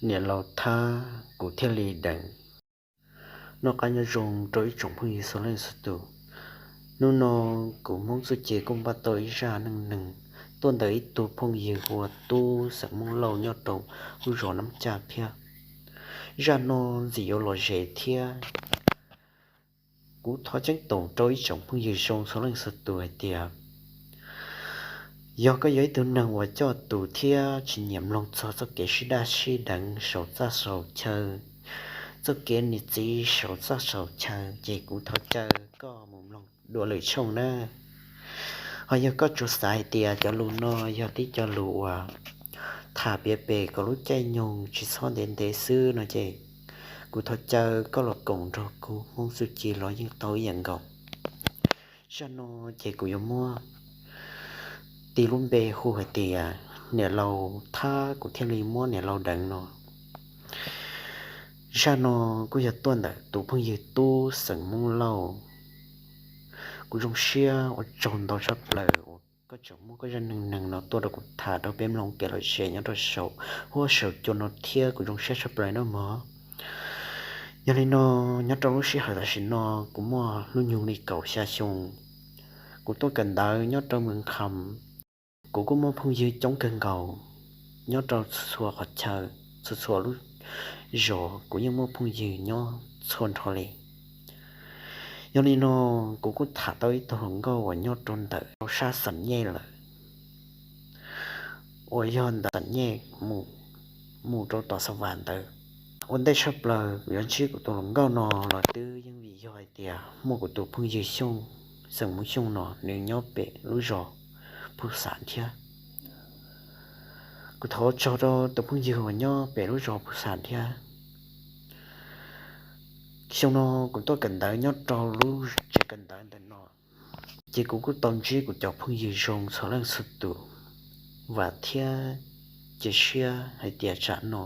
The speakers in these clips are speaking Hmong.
niam laus thab kuv thiaj li deev. Noj qab nyob zoo rau ib tsoom phooj ywg txhua leej txhua tus. Hnub no kuv Hmoob Txuj Ci kuj npaj tau ib zaj neej neeg tuaj ntawm ib tug phooj ywg hu ua Tub xeem Hmoob Lauj nyob rau lub zos Nab Caj thiab. Zaj no ntxim yuav lom zem thiab kuv thov ceeb toom rau ib tsoom phooj ywg zoo txhua leej txhua tus hais tias, yog koj yog ib tug neeg uas coj tus thiab tsis nyiam mloog txog txoj kev sib daj sib deev saum txaj saum chaw, txoj kev niam txiv saum txaj saum chaw, ces kuv thov caw koj mus mloog dua lwm tshooj na. Ho yog koj tsuas xav hais tias cov lus no yog tib co lus uas tham piav pem kom lub caij nyoog tsis txhob ntev ntev xwb no ces kuv thov caw koj los koom nrog kuv Hmoob Txuj Ci los yeej tau ib yam nkaus. Zaj no ces kuv yuav muab tis lub npe hu hais tias niam laus thab kuv thiaj li muab niam laus deev no. Zaj no kuj yog tuaj ntawm tus phooj ywg Tub xeem Hmoob Lauj. Kuv zoo siab ua tsaug ntau tshaj plaws uas koj tseem muab koj zaj neej neeg no tuaj rau kuv tham rau peb mloog kev lom zem nyob rau saum huab saum cua no thiab kuv zoo siab tshaj plaws nawb mog. Yog li no, nyob rau lub sij hawm tam sim no kuv muaj hnub nyoog li kaum xya xyoo. Kuv tuaj kawm ntawv nyob rau Mws Kham. Kuv kuj muaj phooj ywg coob kawg nkaus nyob rau txhua txhua qhov chaw, txhua txhua lub zos kuv yeej muaj phooj ywg nyob txhua nrho li. Yog li no, kuv kuj tham tau ib tug hluas nkauj uas nyob rau ntawm rau sab Xam Nyej lawm, uas yog ntawm Xam Nyej mus, mus rau tom Xa Vam ntawd. Ua ntej tshaj plaws kuv yuav ntsib kuv tus hluas nkauj no los twb yeej vim yog hais tias muaj kuv tus phooj ywg Xyooj, xeem Hmoob Xyooj no nws nyob pem lub zos Phu Xam thiab. Kuv thov tsaug rau tus phooj ywg uas nyob pem lub zos Phu Xam thiab. Xyoo no kuv tuaj kawm ntawv nyob rau lub tsev kawm ntawv ntawm no, ces kuv kuj tau ntsib kuv cov phooj ywg zoo txhua leej txhua tus, vam thiab cia siab hais tias tsam no,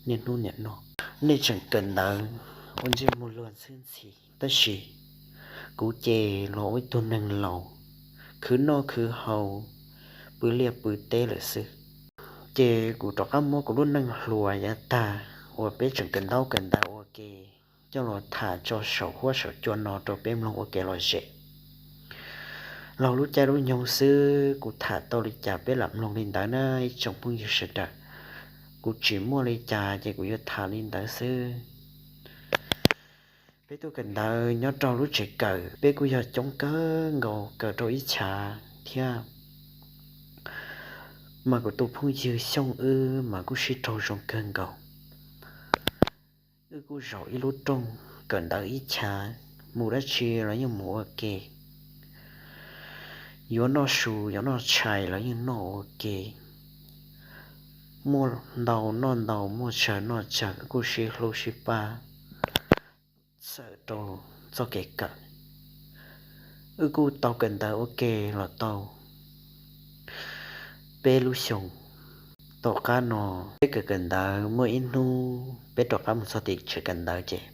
niaj hnub niam no, nej tseem kawm ntawv ua ntsej muag luag ntxhi ntxhi, tab sis kuv ces los ua ib tug neeg laus, khwv noj khwv haus, pw liaj pw teb lawm xwb. Ces kuv rov qab muab kuv lub neej hluas yav tag uas peb tseem kawm ntaub kawm ntawv ua ke coj los tham tso saum huab saum cua no rau peb mloog ua kev lom zem. Laug lub caij lub nyoog xwb, kuv tham tau li cas peb lam mloog li ntawd na ib tsoom phooj ywg sawv daws. Kuv tsis muaj li cas ces kuv yuav tham li ntawd xwb. Peb tuaj kawm ntawv nyob rau lub tsev kawm, peb kuj yog coob kawg nkaus kawm rau ib chav thiab. Mas kuv tus phooj ywg Xyooj wb mas kuj sib raug zoo kawg nkaus. Wb kuj zaum ib lub rooj kawm ntawv ib chav, mus dab tsi los yeej mus ua ke. Yuav noj su yuav noj tshais los yeej noj ua ke. Muaj ntau noj ntau, muaj tsawg noj tsawg, wb kuj sib hlub sib pab txawm rau txoj kev kawm. Wb kuj tau kawm ntawv ua ke los tau peb lub xyoos. Tom qab no peb kawm kawm ntawv muaj ib hnub peb rov qab mus txog tim tsev kawm ntawv ces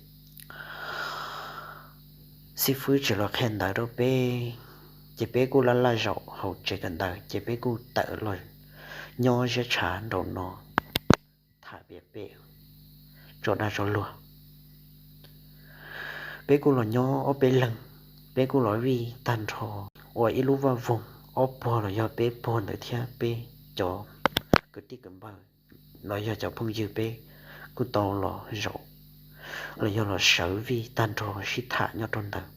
xib fwb tsis los qhia ntawv rau peb, ces peb kuj laj laj zaum hauv tsev kawm ntawv ces peb kuj tawm los nyob ziab tshav nraum no tham piav pem tso dag tso luag. Peb kuj los nyob ob peb leeg, peb kuj los vij tag nrho ua ib lub vaj voog ob puag los yog peb puag ntawd thiab peb cov kwv tij kwv npawg los yog cov phooj ywg peb kuj tau los zaum los yog los sawv vij tag nrho sib tham nyob rau ntawd.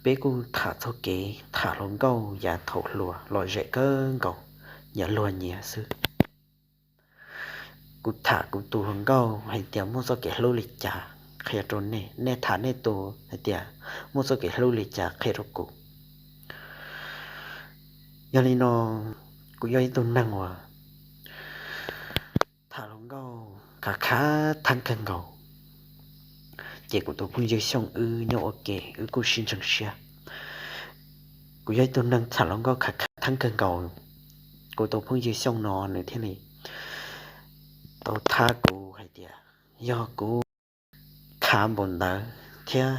Peb kuj tham txog kev tham hluas nkauj yav thaum hluas los zem kawg nkaus, nyias luag nyias xwb. Kuv tham kuv tus hluas nkauj hais tias muaj txoj kev hlub li cas qhia rau nej, nej tham nej tus hais tias muaj txoj kev hlub li cas qhia rau kuv. Yog li no, kuv yog ib tug neeg uas tham hluas nkauj khav khav theeb kawg nkaus, ces kuv tus phooj ywg Xyooj wb nyob ua ke wb kuj sib ntseeg siab. Kuv yog ib tug neeg tham hluas nkauj khav khav theeb kawg nkaus, kuv tus phooj ywg Xyooj no nws thiaj li tau thab kuv hais tias yog kuv khav npaum ntawd thiab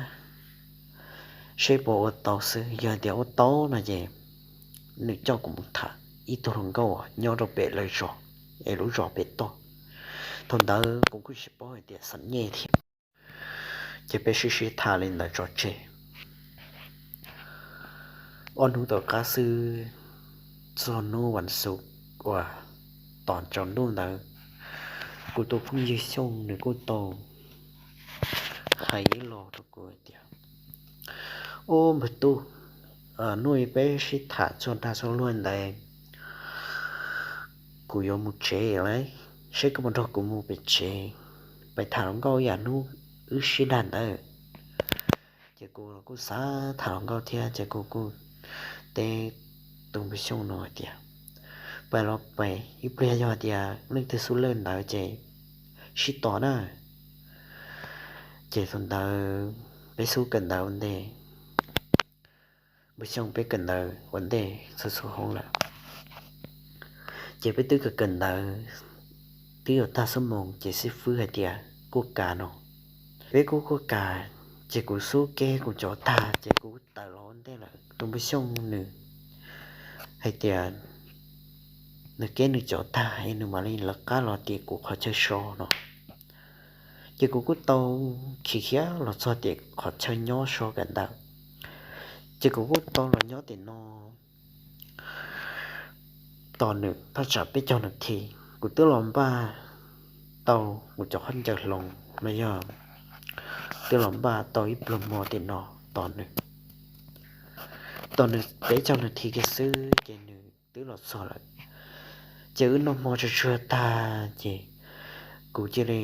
seb puas ua tau xwb, yog tias ua tau no ces nws coj kuv mus tham ib tug hluas nkauj uas nyob rau pem lawv zos. es lub zos pem toj. Thaum ntawd kuv kuj tsis paub hais tias xeem Nyej thiab. Ces peb sib sib tham li ntawd tso tseg. Ob hnub tom qab xwb, txog hnub vas xuv uas tos tsaus ntuj ntawd, kuv tus phooj ywg Xyooj nws kuj tau hais ib los rau kuv hais tias, Ub npawg Tub, hnub peb sib tham txog dag txog luag ntawd, kuv yuav mus tsev lawm, seb koj puas nrog kuv mus pem tsev, peb tham hluas nkauj ib yam hnub wb sib dag ntawd. Ces kuv los kuj xav tham hluas nkauj thiab ces kuv kuj teb tus npawg Xyooj no hais tias, Peb los peb ib pliag yog tias leej twg xub lawj ntawd ces sib tos na. Ces thaum ntawd peb xub kawm ntawv ua ntej, npawg Xyooj peb kawm ntawv ua ntej txhua txhua hoob lawm. Ces peb twb kawm kawm ntawv twb yuav tag xuab moos ces xib fwb hais tias kuj kam no. Peb kuj kuj kam, ces kuv xub keb kuv cov tag ces kuv tawm los ua ntej lawm. Tus npawg Xyooj nws hais tias nws keb nws cov tag es nws mam li lawv qab los tim kuv qhov chaw so no. Ces kuv kuj tau khiav khiav los txog tim qhov chaw nyob so kawm ntawv. Ces kuv kuj tau los nyob tim no tos nws thaj tsam peb caug nas this. Kuv twb los npaj tau kuv cov khaub ncaws hloov los yog twb los npaj tau ib pluag mov tim no tos nws. Tos nws peb caug nas this kiag xwb ces nws twb los txog lawm. Ces wb noj hmo tsuag tsuag tag ces kuv cia li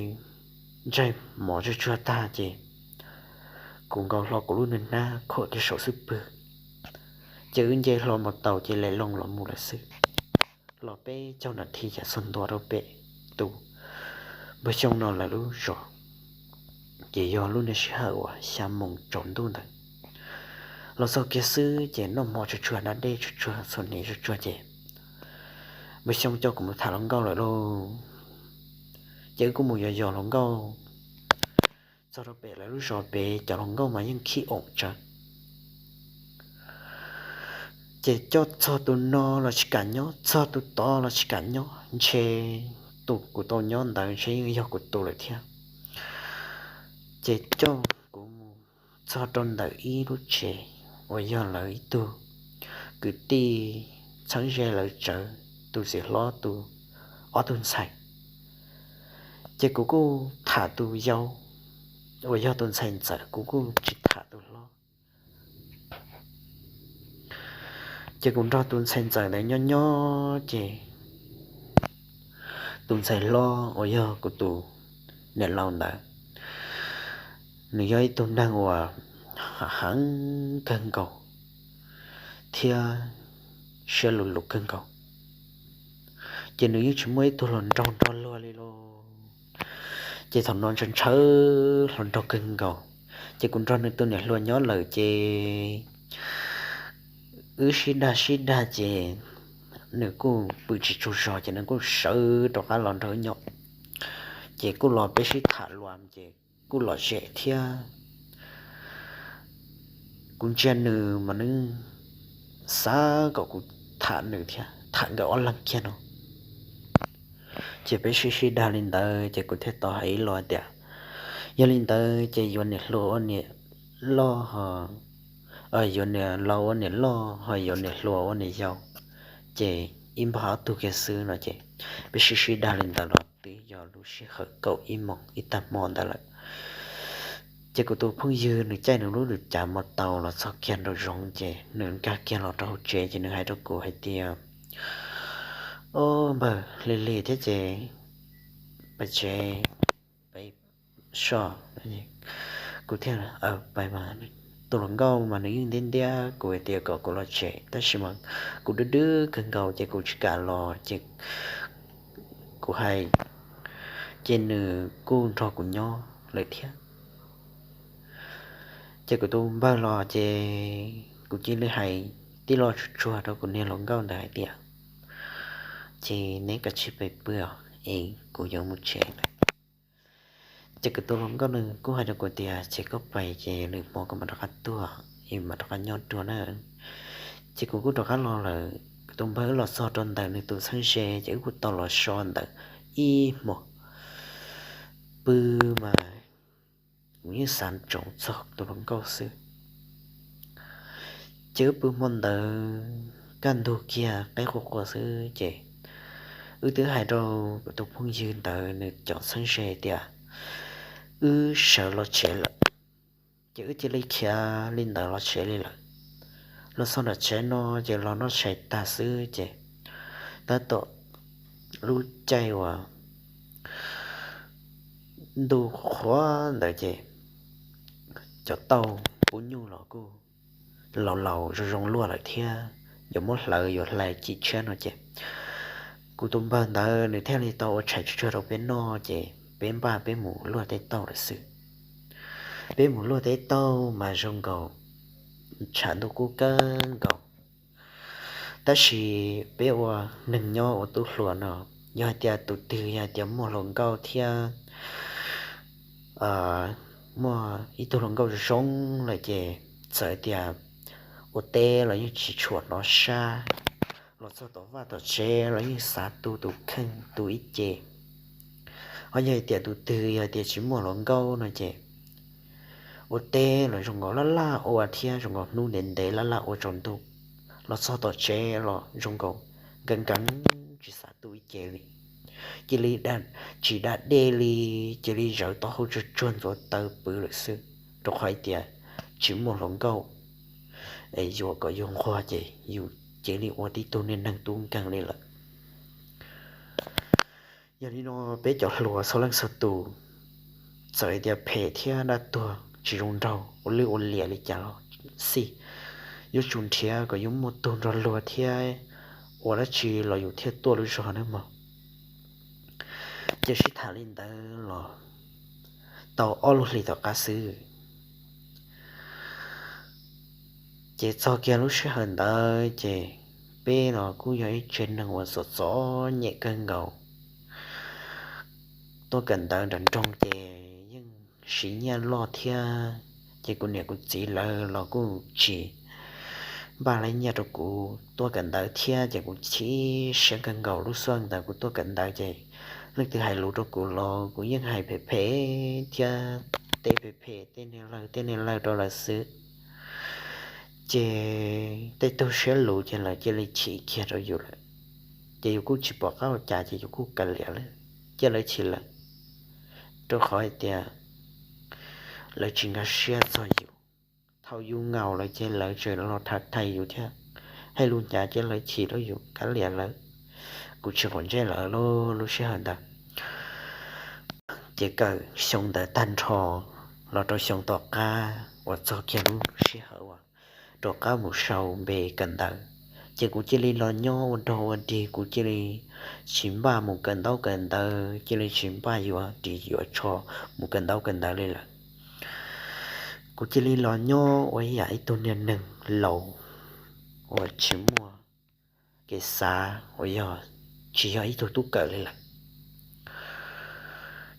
ntsaig mov tsuag tsuag tag ces kuv nkaus hlo kuv lub nws hnab khuam kiag saum xub pwg. Ces wb nce hlo mos taus ces lem loo los mus lawm xwb. Los peb caug nas this ces txog ntua rau pem tus npawg Xyooj no lawv lub zos. Ces yog lub niag sij hawm uas xya moos tsaus ntuj ntawd. Los txog kiag xwb ces noj hmo tsuag tsuag da dej tsuag tsuag txhuam hniav tsuag tsuag ces npawg Xyooj coj kuv mus tham hluas nkauj lawm lauj. Ces wb kuj mus yos yos hluas nkauj. Txog rau pem lawv lub zos pem cov hluas nkauj mas yeej khib oom tsawv. Ces coj txog tus no los tsis kam nyob, txog tus tod los tsis kam nyob, ntshe tus kuv tau nyob ntawd ntshe yeej yog kuv tus lawm thiab. Ces coj kuv mus txog rau ntawm ib lub tsev uas yog lawv ib tug kwv tij txheeb ze lawv tsawv, tus txiv hlob tus ob tug ntxhais. Ces kuv kuj tham tus yau uas yog tus ntxhais ntxawm, kuv kuj tsis tham tus hlob. Ces kuv nrog tus ntxhais ntxawm ntawd nyob nyob ces tus ntxhais hlob uas yog kuv tus niam laus ntawd, nws yog ib tug neeg uas heev kawg nkaus thiab siab luv luv kawg nkaus. Ces nws yeej tsis muaj ib tug hluas nraug nrog luag li lauj. Ces thaum no ntshaw ntshaw hluas nraug kawg nkaus. Ces kuv nrog nws tus niam hluas nyob lawm ces wb sib dag sib dag ces nws kuj pw tsis tsaug zog ces nws kuj sawv rov qab los nrog wb nyob. Ces kuj los peb sib tham luas ces kuj lom zem thiab. Kuv ntsia nws mas nws xav kom kuv tham nws thiab tham nkawd ob leeg kiag no. Ces peb sib sib dag li ntawd ces kuv thiaj tau hais ib lo tias, yog li ntawd ces yuav niam hluas ua niam loj, yuav niam laus ua niam loj ho yuav niam hluas ua niam yau, ces ib npag ob tug kiag xwb no ces peb sib sib dag li ntawd los twb yog lub sij hawm kaum ib moos ib tag hmo ntawd lawm. Ces kuv tus phooj ywg nws caij nws lub lwm cav mos taus los txog kiag nraum zoov ces nws nkag kiag los rau hauv tsev ces nws hais rau kuv hais tias, Ob npawg, lig lig thiab ces peb tsev, peb soj. Kuv thiaj, Pais mas. Tus hluas nkauj mas nws yeej ntiab ntiab kuv hais tias kom kuv los tsev tab sis mas kuv dwb dwb kawg nkaus ces kuv tsis kam los ces kuv hais, ces nws kuj nrog kuv nyob lawm thiab. Ces kuv tus npawg los ces kuv cia li hais tij laug tsuag tsuag rau kuv niag hluas nkauj ntawd hais tias, Ces neb kav tsij pais pw os, es kuv yuav mus tsev lawm. Ces kuv tus hluas nkauj nws kuj hais rau kuv tias, Ces koj pais ces lwm hmo koj mam rov qab tuaj, es mam rov qab nyob dua na. Ces kuv kuj rov qab los lawm, Tus npawg wb los txog rau ntawm nws tus txheeb ze ces wb kuj tau los so ntawm ib hmo pw mas kuv yeej xav ntsoov txog tus hluas nkauj xwb. Ces wb pw hmo ntawd kaj ntug kiag qaib qua qua xwb ces wb twb hais rau tus phooj ywg ntawd nws cov txheeb ze tias wb sawv los tsev lawm. Ces wb cia li khiav li ntawd los tsev li lawm. Los txog nram tsev no ces los noj tshais tag xwb ces tab tom lub caij uas ntuj qhuav ntawd ces cov tauj pub nyuj los kuj laus laus zoo zoo luaj lawm thiab, yuav muab hlawv yuav hlais ci tshiab no ces kuv tus npawg ntawd nws thiaj li tau ua tshais tsuag tsuag rau peb noj ces peb npaj peb mus luaj teb tauj lawm xwb. Peb mus luaj teb tauj mas zoo nkaus tshav ntuj kub kawg nkaus. Tab sis peb ua neeg nyob ua tub hluas no, yog hais tias tus twg yog hais tias muaj hluas nkauj thiab muaj ib tug hluas nkauj zoo lawm ces txawm tias ua teb los yeej tsis tshua hnov sab, los txog tom vaj tom tsev los yeej xav tu tus kheej tu ib ce. Ho yog hais tias tus twg yog tias tsis muaj hluas nkauj no ces ua teb los zoo nkaus laj laj ua thiab zoo nkaus hnub ntev ntev laj laj ua tsaus ntuj, los txog tom tsev los zoo nkaus nkees nkees tsis xav tu ib ce li. Cia li tsis da dej li, cia li zawv taub hau tsuag tsuag ntxuav taw pw lawm xwb, rau qhov hais tias tsis muaj hluas nkauj es yuav kom yus nquag ces yus cia li ua tib tug niag neeg tub nkeeg li lawm. Yog li no peb cov hluas txhua leej txhua tus, txawm tias phem thiab dab tuag tsis zoo nraug ua lwj ua liam li cas los xij, yuav tsum nrhiav kom yuav muaj tug nrog luag thiab ua dab tsi los yus thiaj tuaj lub zog nawb mog. Ces sib tham li ntawd los tau ob lub hlis tom qab xwb, ces txog kiag lub sij hawm ntawd ces peb los kuj yog ib tsev neeg uas txom txom nyem kawg nkaus. Tuaj kawm ntawv nram nroog ces yeej siv nyiaj loj thiab, ces kuv niam kuv txiv lawv los kuj tsis npaj lawv nyiaj rau kuv tuaj kawm ntawv thiab, ces kuv chim siab kawg nkaus. Lub xub ntawd kuv tuaj kawm ntawv ces leej twg hais lus rau kuv los kuv yeej hais phem phem thiab teb phem phem tej niag lawg tej niag lawg rau lawv xwb. Ces tej tug siab luv ces lawv cia li chim kiag rau yus lawm. Ces yus kuj tsis pom qab ua cas ces yus kuj kav liam lawm, cia lawv chim lawm, rau qhov hais tias lawv tsis nkag siab txog yus. Thaum yus ngaum lawm ces lawv tseem los tham thais yus thiab, hais lus hnyav ces lawv chim rau yus, kav liam lawm. Kuv tsis quav ntsej lawv lub sij hawm ntawd. Ces kawm xyoo ntawd tag nrho los rau xyoo tom qab uas txog kiag lub sij hawm uas rov qab mus sau npe kawm ntawv, ces kuv cia li los nyob ua dog ua dig, kuv cia li tsis npaj mus kawm ntaub kawm ntawv, cia li tsis npaj yuav ris yuav tsho mus kawm ntaub kawm ntawv li lawm. Kuv cia li los nyob ua ib yam ib tug niag neeg laus uas tsis muaj kev xav uas yog tsis yog ib tug tub kawm li lawm.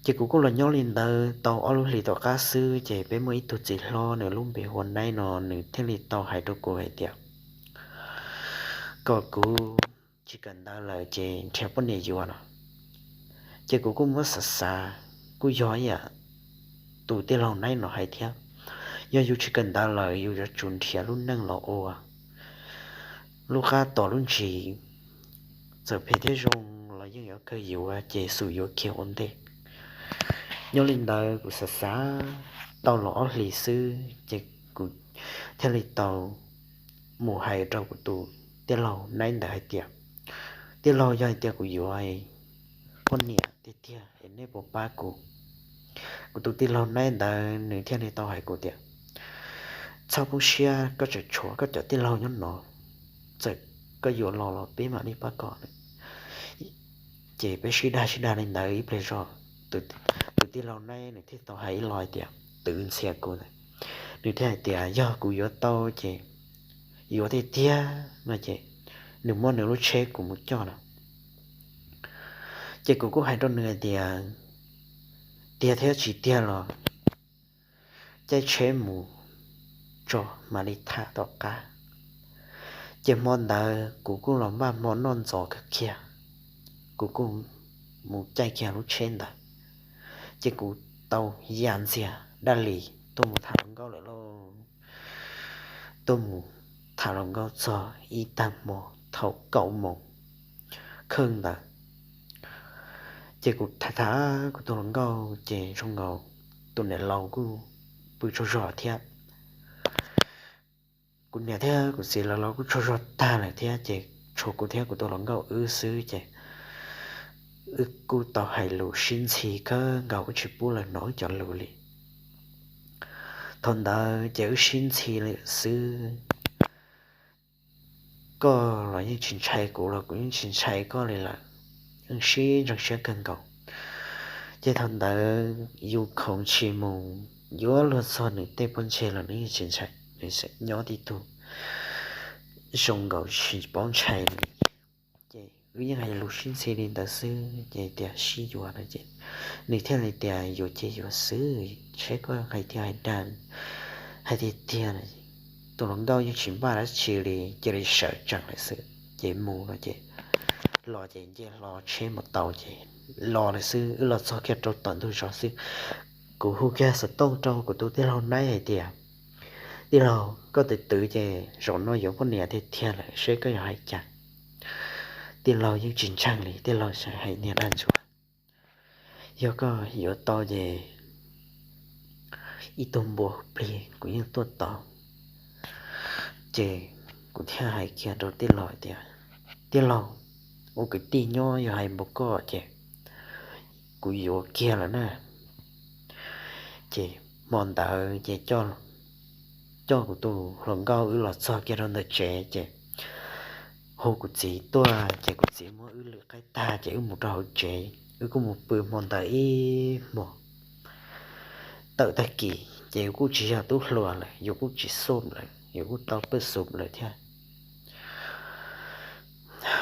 Ces kuv kuj los nyob li ntawd tau ob lub hlis tom qab xwb ces peb muaj ib tug txiv hlob nws lub npe hu ua Naib no, nws thiaj li tau hais rau kuv hais tias kom kuv tsis kawm ntawv lawm ces nrhiav poj niam yuav no. Ces kuv kuj muab xav xav, kuj yog ib yam tus tij laug Naib no hais thiab, yog yus tsis kawm ntawv lawm yus yuav tsum nrhiav lub neej los ua, lub qab tom lub ntsis, txawm phem thiab zoo los yeej yuav kawg yuav ces xum yuav kiag ua ntej. Nyob li ntawd kuv xav xav tau los ob hlis xwb ces kuv thiaj li tau mus hais rau kuv tus tij laug Naib ntawd hais tias, tij laug, yog hais tias kuv yuav poj niam tiag tiag es nej puas pab kuv? Kuv tus tij laug Naib ntawd nws thiaj li tau hais kuv tias, txhob poob siab, koj tseem tshuav koj cov tij laug nyob no, txawm koj yuav los los peb mam li pab koj. Ces peb sib dag sib dag li ntawd ib pliag zog, tus tij laug Naib nws thiaj tau hais ib lo hais tias twv ntxhias kuv ntawd, nws thiaj hais tias yog kuv yuav tau ces yuav tiag tiag no ces nws muab nws lub tsheb kuv mus coj no. Ces kuv kuj hais rau nws hais tias tiag thiab tsis tiag los caij tsheb mus tso mam li tham tom qab. Ces hmo ntawd kuv kuj los npaj hmo noj ntxov kawg kiag, kuv kuj mus caij kiag lub tsheb ntawd, ces kuv tau ya ntxiag dab li tuaj mus tham hluas nkauj lawm lauj. Tuaj mus tham hluas nkauj txog ib tag hmo thaum kaum moos kheej ntawd, ces kuv tham tham kuv tus hluas nkauj ces zoo nkaus tus niam laus kuj pw tsaug zog thiab. Kuv niam thiab kuv txiv lawv los kuj tsaug zog tag lawm thiab, ces tshuav kuv thiab kuv tus hluas nkauj wb xwb, ces wb kuj tau hais lus sib ntxhi kawg nkaus, wb tsis pub lawv hnov wb cov lus li. Thaum ntawd ces wb sib ntxhi li xwb, koj los yeej tsis ntshai kuv los kuv yeej tsis ntshai koj li lawm, yeej sib ntseeg siab kawg nkaus. Ces thaum ntawd yus khoov tsis mus yuav luag txog nws tej pob ntseg los nws yeej tsis ntshai, nws nyob tib tug zoo nkaus tsis paub ntshai li. Ces wb yeej hais lus sib ntxhi li ntawd xwb, ces tias sib yuav no ces nws thiaj li tias yuav ces yuav xwb, saib koj hais tiag hais dag, hais tiag tiag. Tus hluas nkauj yeej tsis npaj dab tsi li, cia li sawv tsees lawm xwb ces mus no ces, los ces nce hlo tsheb mus tau ces los lawm xwb, wb los txog kiag rau tom ntug zos xwb. Kuv hu kiag xov tooj rau kuv tus tij laug Naib hais tias, tij laug, koj twv twv ces zaum no yuav poj niam tiag tiag lawm, saib koj yuav hais cas. Tij laug yeej tsis ntseeg li, tij laug hais niag dag ntsuav, yog koj yuav tau ces ib tug npua plig kuv yeej tuaj tau. Ces kuv thiaj hais kiag rau tij laug hais tias, tij laug, ua kwv tij nyob yog hais npaum koj ces kuv yuav kiag lawm na. Ces hmo ntawd ces coj kuv tus hluas nkauj wb los txog kiag rau ntawm tsev ces hu kuv txiv tuaj, ces kuv txiv muab wb lwm qaib tag ces wb mus rau hauv tsev, wb kuj mus pw hmo ntawd ib hmos. Tawm tag kis ces yus kuj tsis yog tub hluas lawm, yus kuj tsis xub lawm, yus kuj tau pawj xub lawm thiab.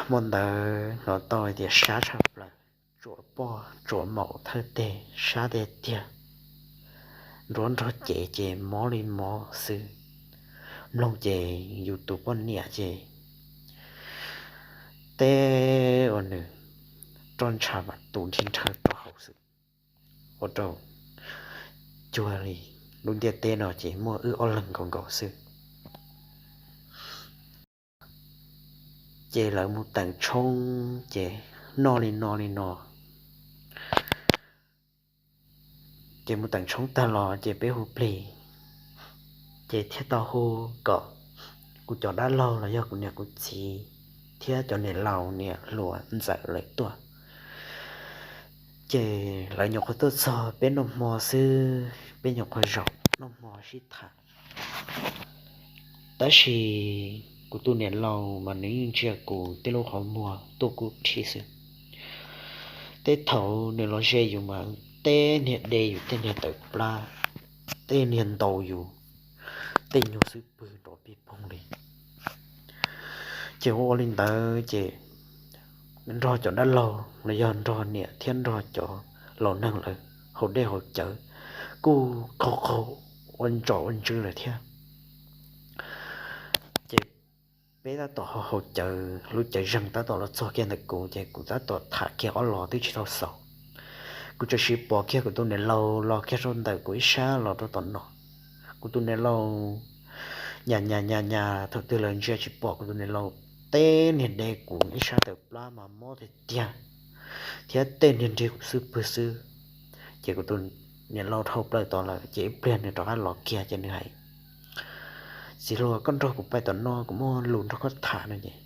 Hmo ntawd hnov tau hais tias sab tshaj plaws, tsuam poj tsuam maum thawj teg sab tiag tiag, nruab nrog cev ces mob li mob xwb. Mloog ces yus tus poj niam ces teb uas nws roj ntsha mas tu nrhib nrhawv rau hauv xwb, ua rau cuag li lub ntiaj teb no ces muaj wb ob leeg nkaus nkaus xwb. Ces lawv mus teem tshoob ces noj li no li no, ces mus teem tshoob tag los ces peb hu plig, ces thiaj tau hu kom kuv cov dab laug los yog kuv niam kuv txiv thiab cov niam laus niam hluas ntxawm lawv tuaj. Ces lawv nyuam qhuav tuaj txog peb noj hmo xwb, peb nyuam qhuav zaum noj hmo sib tham. Tab sis kuv tus niam laus mas nws yeej ntsia kuv tej lub qhov muag tuaj kub rhib xwb. Tej thaum nws los ze yus mas tej niag de yus tej niag tawm plab, tej niag ntaus yus tej nyuag xub pwg nrov pig poog li. Ces ua ua li ntawd ces nrog cov dab laug los yog nrog niam thiab nrog cov laus neeg lawv haus dej haus cawv kuj qaug qaug ua ntsos ua ntsws lawm thiab. Ces peb tab tom haus cawv, lub cawv zeeg tab tom los txog kiag ntawm kuv ces kuv tab tom tham kiag ob los twb tsis tau xaus. Kuv txawm sis pom kiag kuv tus niam laus los kiag rau ntawm kuv ib sab los rau tom no. Kuv tus niam laus nyas nyas nyas nyas, thaum twg lawv ntsia tsis pom kuv tus niam laus, tej niag de kuv ib sab tawm plab mas mob tiag tiag, thiab tej niag nrig kuv xub pwg xwb. Ces kuv tus niam laus dhau plaws tod lawm ces ib pliag nws rov qab los kiag ces nws hais, txiv hluas, koj nrog kuv pais tom no, kuv muaj lus nrog koj tham no ces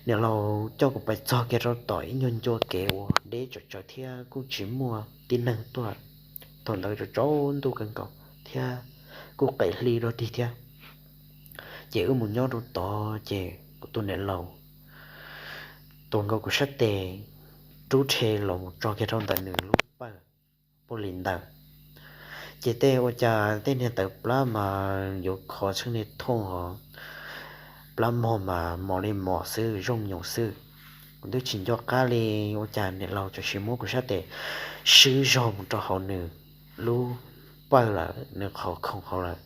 niam laus coj kuv pais txog kiag rau tom ib nyuag ncua kev uas deb tsawv tsawv thiab kuj tsis muaj tib neeg tuaj. Thaum ntawd tsaus ntuj kawg nkaus thiab kuj qem hli dog dig thiab. Ces wb mus nyob rau tod ces kuv tus niam laus tuav nkaus kuv sab tes, rub rhe los mus tso kiag rau ntawm nws lub pawj paj li ntawd. Ces tej ua cas tej niag tawm plab mas yuav khov txheej niag thooj hos, plab mog mas mos li mos xwb, zoo nyoos xwb. Kuv twb tsis nco qab li, ua cas niam laus txawm sis muab kuv sab tes swb zog mus rau hauv nws lub pawj lawm, nws qhov khoom hauv lawm.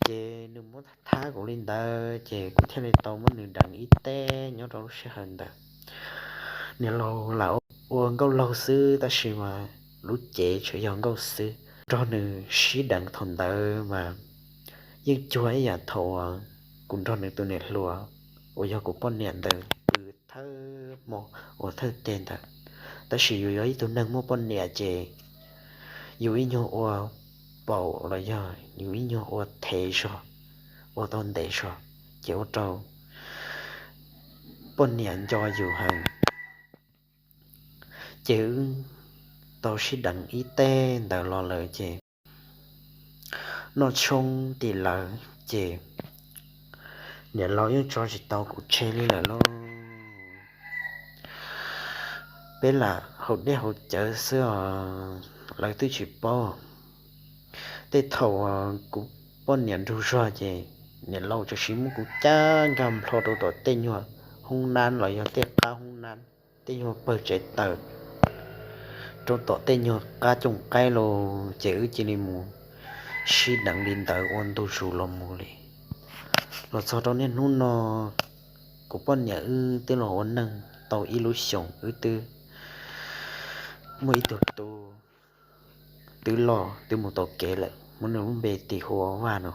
Ces nws muab thab kuv li ntawd ces kuv thiaj li tau muab nws deev ib teg nyob rau lub sij hawm ntawd. Niam laus lam ua nkauj laug xwb tab sis mas lub cev tseem yog nkauj xwb. Nrog nws sib deev thaum ntawd mas yeej cuag ib yam thaum kuv nrog nws tus niam hluas uas yog kuv poj niam ntawd pw thawj hmo uas thawj teg ntawd. Tab sis yus yog ib tug neeg muaj poj niam ces yus ib nyuag ua paum los yog yus ib nyuag ua thev zog, ua tau ntev zog, ces ua rau poj niam nco yus heev. Ces wb tau sib deev ib teg ntawd los lawm ces noj tshoob tim lawv ces niam laus yeej tso tsis tau kuv tseg li lawm lauj. Peb lam haus dej haus cawv xwb os, lawv twb tsis paub. Tej thaum kuv poj niam nrug zog ces niam laus tsuas siv muab kuv cab nkag nplho rau tom tej nyuag hoob nab los yog tej qab hoob nab, tej nyuag pawg tsev taws, rau tom tej nyuag qab cooj qaib los ces wb cia li mus sib deev li ntawd ua ntu zus los mus li. Los txog rau niaj hnub no, kuv poj niam wb twb los ua neej tau ib lub xyoos, wb twb muaj ib tug tub twb loj twb mus tau kev lawm, muab nws lub npe tis hu ua Vaj no.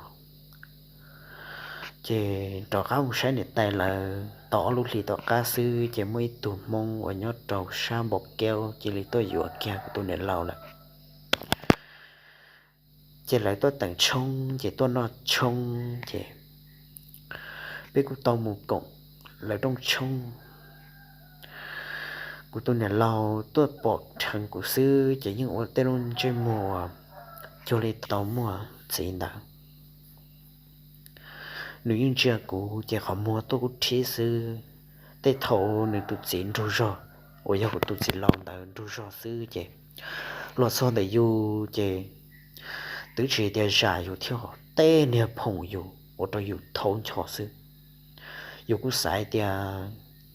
Ces rov qab mus saib niam tais lawv tau ob lub hlis tom qab xwb ces muaj ib tug Hmoob uas nyob rau sab Npau Keub cia li tuaj yuav kiag kuv tus niam laus lawm. Ces lawv tuaj teem tshoob ces tuaj noj tshoob ces peb kuj tau mus koom lawv rooj tshoob. Kuv tus niam laus tuaj pom dheev kuv xwb ces yeej ua tej lub ntsej muag cuag li tau muaj txiv ntawd. Nws yeej ntsia kuv ces qhov muag tuaj kub rhib xwb. Tej thaum nws tus txiv nrug zog, uas yog kuv tus txiv laus ntawd nrug zog xwb ces los txog ntawm yus ces twb tsis tias zam yus thiab, tej niag phoom yus ua rau yus thaub ncho xwb. Yus kuj xav hais tias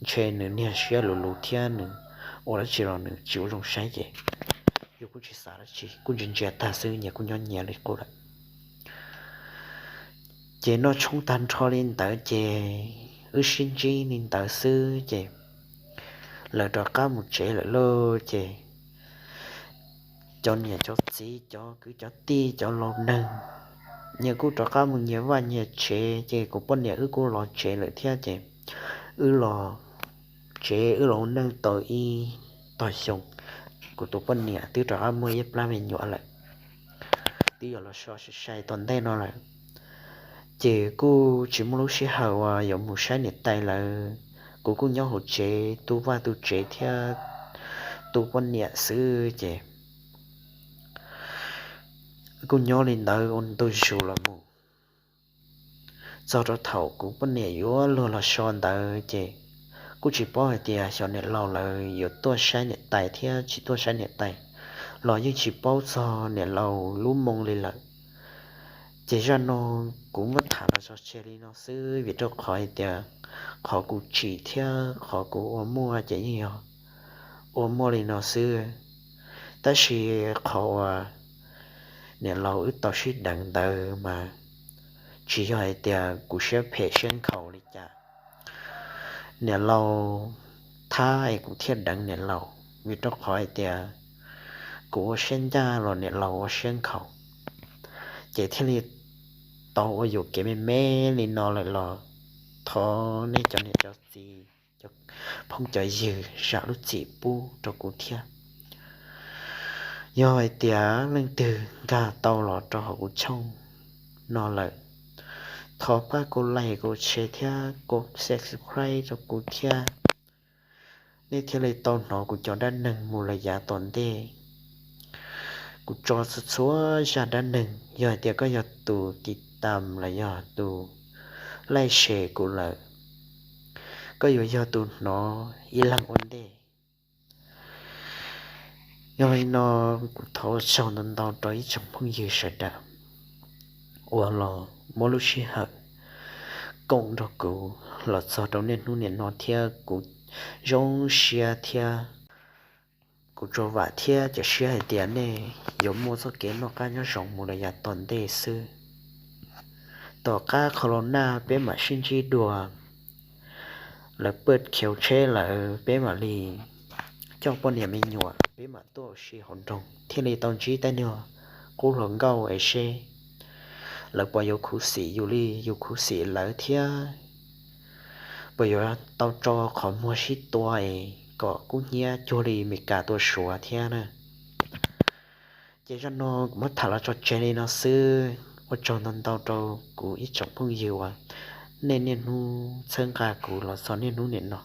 ntshe nws niag siab luv luv thiab nws ua dab tsi los nws tsis ua zoo saib ces yus kuj tsis xav dab tsi, kuj ntsia ntsia tag xwb, nyias kuj nyob nyias li qub lawm. Ces noj tshoob tag nrho li ntawd ces wb sib ntsib li ntawd xwb ces lawv rov qab mus tsev lawm lauj ces cov niam cov txiv cov kwv cov tij cov laus neeg nyias kuj rov qab mus nyias vaj nyias tsev ces kuv poj niam wb kuj los tsev lawm thiab ces wb los tsev wb los ua neej tau ib tog xyoo, kuv tus poj niam twb rov qab muaj ib plab me nyuam lawm, twb yuav los so sai sai tom ntej no lawm. Ces kuj tsis muaj lub sij hawm uas yuav mus saib niam tais lawv, kuv kuj nyob hauv tsev tu vaj tu tsev thiab tu poj niam xwb ces kuj nyob li ntawd ua ntu zus los mus. Txog rau thaum kuv poj niam yuav luag los so ntawd ces kuj tsis paub hais tias xyov niam laus lawv yuav tuaj saib niam tais thiab tsis tuaj saib niam tais los yeej tsis paub txog niam laus lub moo li lawm. Ces zaj no kuv muab tham los tso tseg li no xwb vim rau qhov hais tias qhov kuv tsim thiab qhov kuv ua muaj ces yeej yog ua muaj li no xwb. Tab sis qhov uas niam laus wb tau sib deev ntawd mas tsis yog hais tias kuv siab phem siab nkhaus li cas. Niam laus thab es kuv thiaj deev niam laus, vim rau qhov hais tias kuv ua siab ncaj los niam laus ua siab nkhaus, ces thiaj li tau ua yuam kev me me li no lawm los thov nej cov niam cov txiv, cov phooj cov ywg zam lub txim pub rau kuv thiab. Yog hais tias leej twg nkag tau los rau hauv kuv channel no lawm, thov pab kuv like kuv share thiab kuv subscribe rau kuv thiab, nej thiaj li tau hnov kuv cov dab neeg mus lawm yav tom ntej. Kuv tso txhua txhua zaj dab neeg, yog hais tias koj yog tus tiv tam los yog tus like share kuv lawm, koj yuav yog tus hnov ib leeg ua ntej. Yog li no kuv thov ua tsaug ntau ntau rau ib tsoom phooj ywg sawv daws uas los muab lub sij hawm koom nrog kuv los txog rau niaj hnub niam no thiab kuv zoo siab thiab kuv tsuas vam thiab cia siab hais tias nej yuav muaj txoj kev noj qab nyob zoo mus lawm yav tom ntej xwb. Tom qab qhov los nag peb mam sib ntsib dua, lawv paj khiav tsheb lawm peb mam li coj poj niam me nyuam peb mam tuaj ua si hauv nroog thiaj li tau ntsib tej niag qub hluas nkauj es seb lawv puas yuav khuv xim yus li yus khuv xim lawv thiab puas yuav tau tso qhov muag sib tua es kom kub hnyiab cuag li Meskas tua Suav thiab na. Ces zaj no kuv muab tham los tso tseg li no xwb. Ua tsaug ntau ntau rau kuv ib tsoom phooj ywg uas nej niaj hnub txhawb nqa kuv los txog niaj hnub nim no.